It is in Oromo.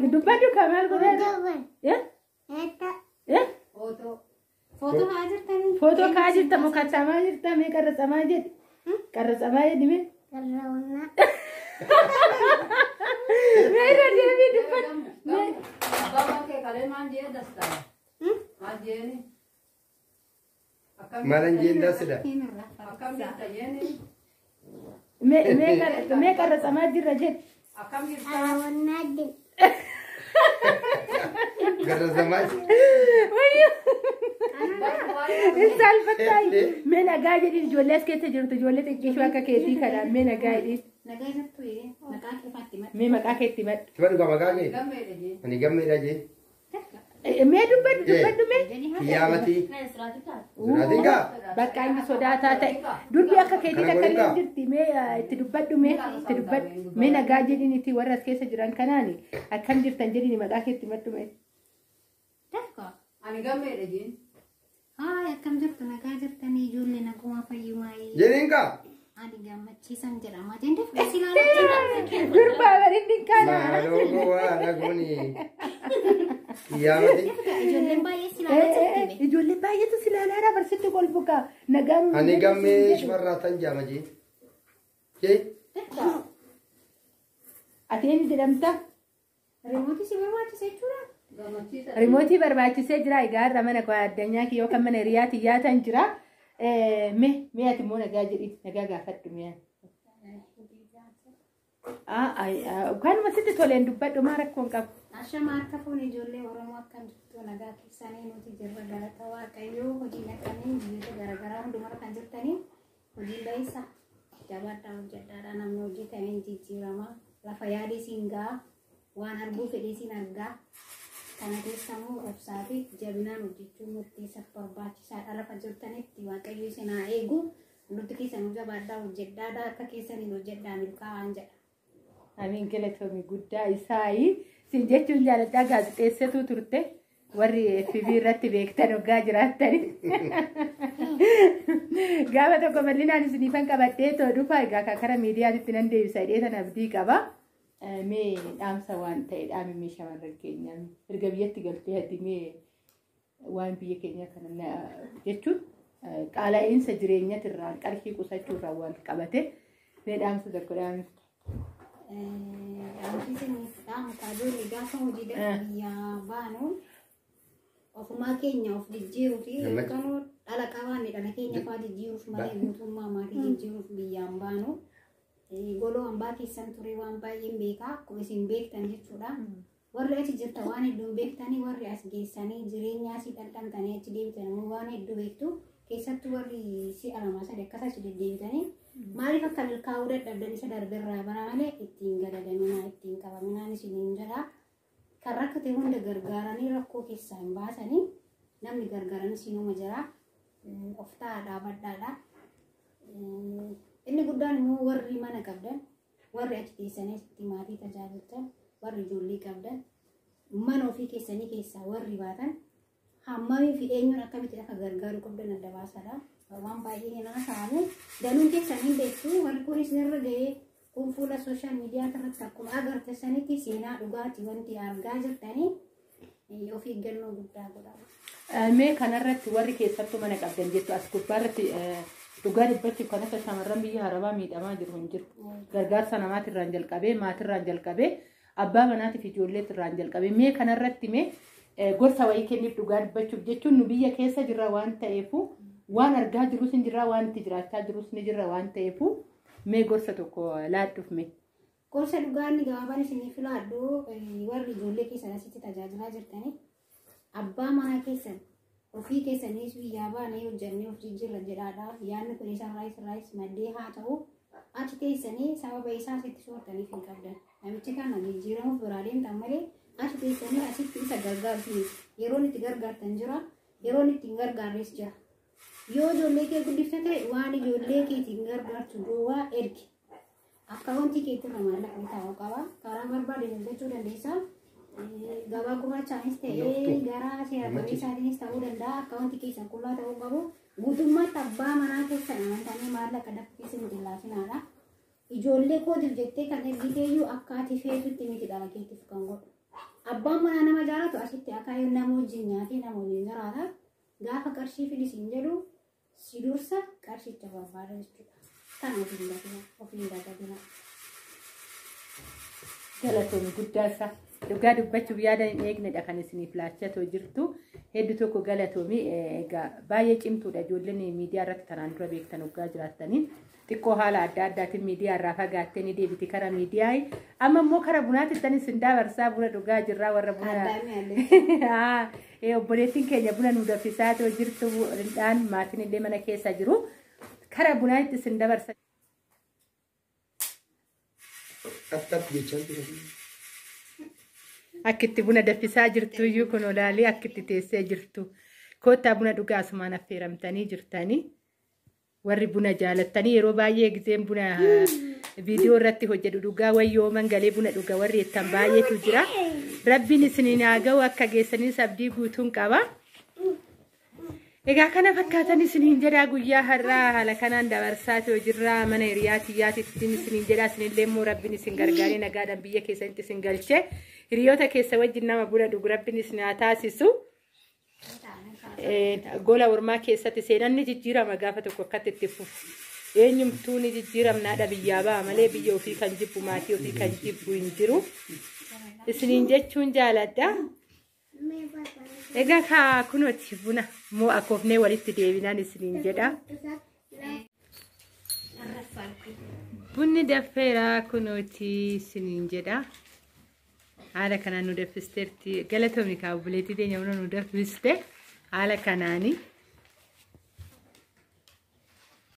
Dubbadhu kaa maal godhaa? Eh? Eh? Footoo haa jirtanii? Footoo kaa jirta moo kattamaa jirta mee qarratsamaa jedhi. Qarratsamaa jedhi mee. Mee irra deebii dubbadhu. Mee. Maalan jeen daasida. Mee mee mee qarratsamaa jirra jedhi. Garrazamaa. Hin saalfattaa. Mee nagaa jedhiin ijoollee as keessa jirtu ijoollee xiqqeeshuu akka keetii kanaan mee nagaa jedhiin. Nagaa jirtu maqaa keefaatti madda. Mee maqaa keetti madhu. Tiba dhugaa maqaa kee. Ani gammeedha jee. Mee dubbadhu dubbadhu mee. Kiyyaamati. Sodaatiin kaa. Bakka inni sodaataa ta'e. Durbi akka keetii Kana takka illee godhin jirti. Mee itti dubbadhu mee itti dubbadhu. Mee nagaa jedhiin itti warra as keessa jiran kanaani akkam jirtan jedhiin maqaa keetti madhu mee. Dafqa. Ani gammeedha jeen. Haay akkam jirtu nagaa jirtanii ijoollee nagumaa fayyumaayii. Jedhiin kaa. Ani gammachiisan jedhama. Jeen dafqa si ilaalaa jira. Durbaa barinni kana. Maaloo gowwaadha kuni. Kiyyaamati. Ijoolleen baay'ee si ilaalaa jirti. Ijoollee baay'eetu si ilaalaa barsitti kolfuka. Nagaan. Ani gammee shifarraa tan jaama jee. Jee. Dafqa. Ati eenyu jedhamta? Riimootii si barbaachisa jechuudha. Riimootii barbaachisee jira. Egaa har'a mana addunyaa kiyya yookaan mana hiriyaatti yaatan jira. Mee mee ati immoo nagaa jedhi nagaa gaafadhu mee. Kanuma sitti toleen dubbadhu maa rakkoon qabu. Ashama harka fuun ijoollee Oromoo akkam jirtu nagaa keessanii nuti jirra galata Waaqayyoo hojii naqanii biyyoota garaagaraa hundumarra kan jirtanii hojiin baay'isa jabaadhaa hojjedhaadha namni hojjetanii jijjiirama lafa yaadii siin ga'a waan arguu fedhii siin argaa kana keessammoo obsaa fi jabinaan hojjechuun murteessaaf barbaachisaadha lafa jirtanitti Waaqayyo isin haa eegu nuti keessanuu jabaadhaa hojjedhaadha akka keessaniin hojjedhaa milkaa'aan jedha. Amiin galatoomii guddaa isaayi. Siin jechuun jaaladhaa gaazexeessituu turte warri FB irratti beektan hoggaa jiraattani. Gaafa tokko bal'inaan isiniifan qabadhee too dhufa egaa karaa miidiyaatitti nan deebisa hidhee tan abdii qaba. Mee dhaamsa waan ta'e dhaami mee shamarran keenya erga biyyatti galtee hadi mee waan biyya keenya kana jechuun qaala'iinsa jireenyatirraan qarshii qusachuurraan wal qabate mee dhaamsa tokko dhaami. Dhaamsi isiniif dhaamu ijoollee gaafa hojii biyyaa baanu ofumaa keenya of jijjiiruu fi yookaan dhala qabaanne dhala keenya fa'aa jijjiiruuf malee guutummaa maatii jijjiiruuf biyyaan baanu. Goloo hambaa keessan ture waan baay'een beekaa akkuma isin beektan jechuudha. Warri achi jirtan waan hedduun beektanii warri as geessanii jireenya asii dhandhamtanii achi deebitan immoo waan hedduu beektu. Keessattuu warri si'a lama sadi akkas achi deddeebitanii maaliif akka milkaa'uu dadhabdan isa darberraa bara malee ittiin gadadaminaa ittiin qabaminaan isiniin jedha. Kan rakkate hunda gargaaranii rakkoo keessaa hin baasanii namni gargaaran isinuma jira. Of ta'a dhaabadhaadha. Inni guddaan immoo warri mana qabdan warri achi teessanii asitti maatii tajaajiltan warri ijoollee qabdan mana ofii keessanii keessaa warri baatan hammamii fi eenyuun akkamitti akka gargaaruu qabdan adda baasadha. Waan baay'ee hin haasa'amu. Danuun keessan hin beektu warri kunis irra ga'ee kun fuula sooshaal miidiyaa irratti akkuma agarte sanitti seenaa dhugaatii wanti argaa jirtanii of eeggannoo guddaa godhaa. Mee kanarratti warri keessattuu mana qabdan jettu as gubbaarratti dhugaa dubbachuuf kan akka shamarran biyya arabaa miidhamaa jiru hin jiru. Gargaarsa namaatirraan jalqabee maatirraan jalqabee abbaa manaatiif ijoolleetirraan jalqabee mee kanarratti mee gorsa wayii kenniif dhugaa dubbachuuf jechuun nu biyya keessa jirra waan ta'eefu waan argaa jirus ni jirra waan itti jiraachaa jirus ni jirra waan ta'eefu mee gorsa tokko laadhuuf mee. Gorsa dhugaa inni gabaabaan isiniif laadhu warri ijoollee keessan asitti tajaajilaa jirtanii abbaa manaa keessan ofii keessaniis biyyaa baanee hojjannee of jijjiirra jedhaadha. Yaadni kun isarraayis irraayis maddee haa ta'u achi teessanii sababa isaa asitti soortaniif hin qabdan. Namichi kana jijjiiramuuf biraa deemtan malee achi teessanii asitti isa gargaartu miti. Yeroon itti gargaartan jira, yeroon itti hin gargaarres jira. Yoo ijoollee kee guddifte ta'e waan ijoollee keetiin gargaartu duwwaa ergi. Akkaawuntii keetirra maallaqni taa'uu qaba. Karaa barbaade argachuu dandeessa. Gabaa gurraachaanis ta'ee gara seera qabeessaatiinis ta'uu danda'a. Akkaawuntii keessan qullaa ta'uu qabu. Guutummaatti abbaa manaa keessan amantanii maallaqa dafqa keessa miti laafinaadha. Ijoollee kootiif jettee kan ergiteeyyuu akka ati feetutti miti dhala keetiif kan godhu. Abbaan manaa nama jaalatu asitti akaayyoon nama wajjin nyaatee nama wajjin jiraata. Gaafa qarshii fidi siin jedhu si dursa qarshicha barbaada jechuudha. Kan ofiin dagatina ofiin dagatina. Galatoomii guddaa isaa. Dhugaa dubbachuuf yaada hin eegnedha kan isiniif laachatoo jirtu. Hedduu tokko galatoomii. Egaa baay'ee cimtuudha ijoolleen miidiyaa irratti tanaan dura beektan hoggaa jiraattanii. Xiqqoo haala adda addaatiin miidiyaa irraa fagaattee ni deebiti kara miidiyaa. Amma immoo kara bunaatti tan isin dabarsaa, buna dhugaa jirraa warra buna. Addaami allee. Obboleettiin keenya buna nu danfisaa jirtu dhaan maatiin illee mana keessa jiru. Kara bunaatti isin dabarsa. Tap jechaa jira. Akkitti buna danfisaa jirtu iyyuu kun olaalee akkitti teessee jirtu. Koottaa buna dhugaa, asumaan affeeramtanii jirtanii. Warri buna jaalattanii yeroo baay'ee gizeen buna viidiyoo irratti hojjedhu dhugaa wayyooman galee buna dhuga warri jettan baay'eetu jira. Rabbiin isiniin haa ga'u, akka geessaniis abdii guutuun qaba. Egaa kana fakkaatan isiniin jedhaa, guyyaa har'aa haala kanaan dabarsaa jirraa mana hiriyaa tiyyaatittiin isiniin jedhaa. Isinillee immoo Rabbiin isin gargaaree nagaadhaan biyya keessanitti isin galchee hiriyoota keessa wajjin nama buna dhugu Rabbiin isin haa taasisu. Gola ormaa keessatti seenaan ni jijjiirama gaafa tokko akkatti itti fufu. Eenyumtuu ni jijjiiramnaadha biyyaa ba'a malee biyya ofii kan jibbu, maatii ofii kan jibbu hin jiru. Isiniin jechuun jaaladha. Egaa kaa kunooti buna moo akoofnee walitti deebinaan isiniin jedha. Bunni danfeera kunooti isiniin jedha. Haala kanaan nu danfisteerti. Galatoomii kaa obboleettii teenya buna nu danfiste. Haala kanaani.